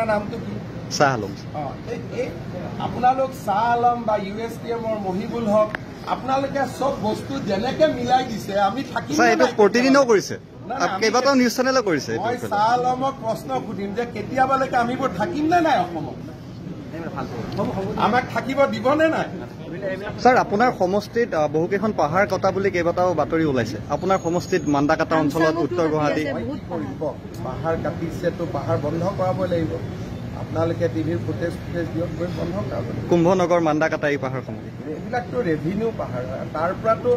আপোনাৰ নামটো কি? শ্বাহ আলম। অঁ, এই আপোনালোক শ্বাহ আলম বা ইউ এছ টি এমৰ মহিবুল হক, আপোনালোকে চব বস্তু যেনেকে মিলাই দিছে, আমি থাকিম ছাৰ, এইটো প্ৰতিদিনেও কৰিছে, নাই, নাই, আমি কেইবাটাও নিউজ চেনেলে কৰিছে এইটো। মই শ্বাহ আলমক প্ৰশ্ন সুধিম যে কেতিয়াবালৈকে আমিবোৰ থাকিম নে নাই অসমত? আমাক থাকিব দিবনে নাই? ছাৰ, আপোনাৰ সমষ্টিত বহুকেইখন পাহাৰ কটা বুলি কেইবাটাও বাতৰি ওলাইছে। আপোনাৰ সমষ্টিত মান্দাকাটা অঞ্চলত, আমচাঙতো উত্তৰ কাটি গুৱাহাটী আছে। মই কি বহুত কৰিব, পাহাৰ কাটিছেতো পাহাৰ বন্ধ কৰাব লাগিব। আপোনালোকে টিভিৰ ফুটেজ দিয়ক, গৈ বন্ধ কৰাব লাগিব। কুম্ভনগৰ, মান্দাকাটা এই পাহাৰসমূহ। এইবিলাকতো ৰেভিনিউ পাহাৰ হয়। তাৰ পৰাতো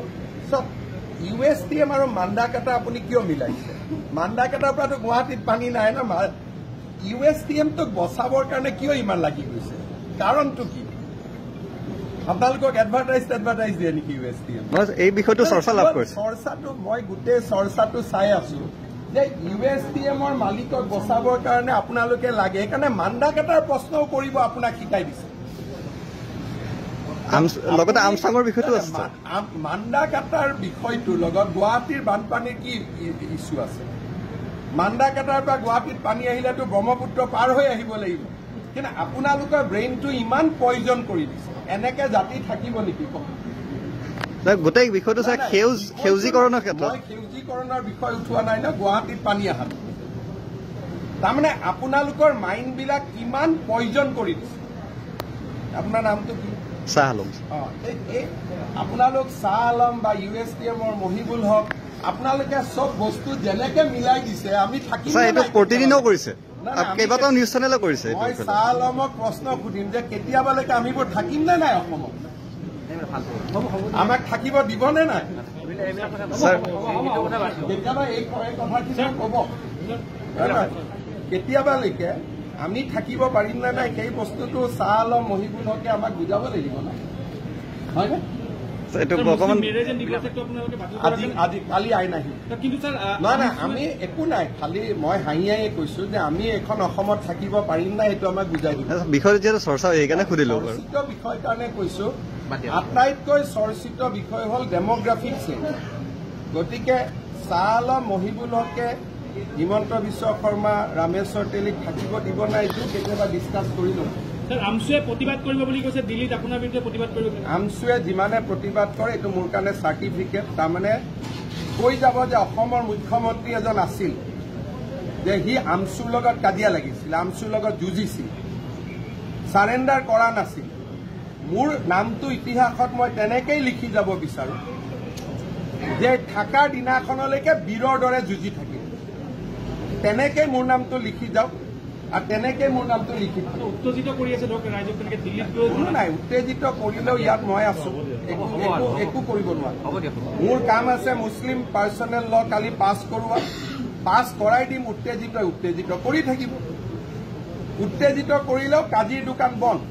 চব ইউ এছ টি এম আৰু মান্দাকাটা আপুনি কিয় মিলাইছে? মান্দাকাটাৰ পৰাতো গুৱাহাটীত পানী নাই ন। ইউ এছ টি এমটোক বচাবৰ কাৰণে কিয় ইমান লাগি গৈছে? কাৰণটো কি? আপোনালোকক এডভাৰটাইজ দিয়ে নেকি ইউ এছ টি এম? নহয়, এই বিষয়টো চৰ্চা লাভ কৰিছে। চৰ্চাটো মই গোটেই চৰ্চাটো চাই আছো যে ইউ এছ টি এমৰ মালিকক বচাবৰ কাৰণে আপোনালোকে লাগে, সেইকাৰণে মান্দাকাটাৰ প্ৰশ্নও কৰিব আপোনাক শিকাই দিছে। লগতে আমচাঙৰ বিষয়টো আছে ছাৰ। মান্দাকাটাৰ বিষয়টোৰ লগত গুৱাহাটীৰ বানপানীৰ কি ইছ্যু আছে? মান্দাকাটাৰ পৰা গুৱাহাটীত পানী আহিলেতো ব্ৰহ্মপুত্ৰ পাৰ হৈ আহিব লাগিব। কিন্তু আপোনালোকৰ ব্ৰেইনটো ইমান পয়জন কৰি দিছে, এনেকে জাতি থাকিব নেকি কওক? ছাৰ, গোটেই বিষয়টো ছাৰ, নাই, নাই, সেউজীকৰণৰ ক্ষেত্ৰত মই সেউজীকৰণৰ বিষয় উঠোৱা নাই ন, গুৱাহাটীত পানী অহাটো। তাৰমানে আপোনালোকৰ মাইণ্ডবিলাক কিমান পয়জন কৰি দিছে। আপোনাৰ নামটো কি? শ্বাহ আলম। অঁ, এই আপোনালোক শ্বাহ আলম বা ইউ এছ টি এমৰ মহিবুল হক, আপোনালোকে চব বস্তু যেনেকে মিলাই দিছে, আমি থাকিম ছাৰ, নে এইটো নাই? প্ৰতিদিনেও কৰিছে, নাই, নাই, আমি কেইবাটাও নিউজ চেনেলে কৰিছে এইটো মই বিষয়টো। শ্বাহ আলমক প্ৰশ্ন সুধিম যে কেতিয়াবালৈকে আমিবোৰ থাকিম নে নাই অসমত? আমাক থাকিব দিবনে নাই? ছাৰ, কেতিয়াবা এই কথাখিনি ক'ব, কেতিয়াবালৈকে আমি থাকিব পাৰিম নে নাই, সেই বস্তুটো শ্বাহ আলম, মহিবুল হকে আমাক বুজাব লাগিব ন, হয়নে? এইটো অকণমান মেৰেজ এণ্ড ডিভোৰ্চ এক্টটো আপোনালোকে বাতিল কৰাৰ আজি আজি কালি আইন আহিব। কিন্তু ছাৰ, নহয় নহয়, আমি একো নাই, খালি মই হাঁহি হাঁহি কৈছো যে আমি এখন অসমত থাকিব পাৰিম নাই, সেইটো আমাক বুজাই দিব। বিষয়টো যিহেতু চৰ্চা হয়, সেইকাৰণে সুধিলো বাৰু। চৰ্চিত বিষয় কাৰণে কৈছো। আটাইতকৈ চৰ্চিত বিষয় হ'ল ডেম'গ্ৰাফিক চেঞ্জ। গতিকে শ্বাহ আলম, মহিবুল হকে হিমন্ত বিশ্ব শৰ্মা, ৰামেশ্বৰ তেলীক থাকিব দিব নাই, এইটো কেতিয়াবা ডিছকাছ কৰি ল'ম। ছাৰ, আমচুৱে প্ৰতিবাদ কৰিব বুলি কৈছে, দিল্লীত আপোনাৰ বিৰুদ্ধে প্ৰতিবাদ কৰিব। আমচুৱে যিমানে প্ৰতিবাদ কৰে, এইটো মোৰ কাৰণে চাৰ্টিফিকেট। তাৰমানে কৈ যাব যে অসমৰ মুখ্যমন্ত্ৰী এজন আছিল যে সি আমচুৰ লগত কাজিয়া লাগিছিল, আমচুৰ লগত যুঁজিছিল, চাৰেণ্ডাৰ কৰা নাছিল। মোৰ নামটো ইতিহাসত মই তেনেকেই লিখি যাব বিচাৰো যে থকাৰ দিনাখনলৈকে বীৰৰ দৰে যুঁজি থাকিম। তেনেকেই মোৰ নামটো লিখি যাওক আৰু তেনেকেই মোৰ নামটো লিখি থাকক। উত্তেজিত কৰি আছে ধৰক ৰাইজক, তেনেকে দিল্লীত গৈ কোনো নাই, উত্তেজিত কৰিলেও ইয়াত মই আছো, একো একো একো কৰিব নোৱাৰো। মোৰ কাম আছে মুছলিম পাৰ্চনেল ল কালি পাছ কৰোৱা, পাছ কৰাই দিম। উত্তেজিত কৰি থাকিব, উত্তেজিত কৰিলেও কাজিৰ দোকান বন্ধ।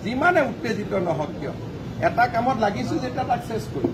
যিমানে উত্তেজিত নহওক কিয়, এটা কামত লাগিছো যেতিয়া তাক চেছ কৰিম।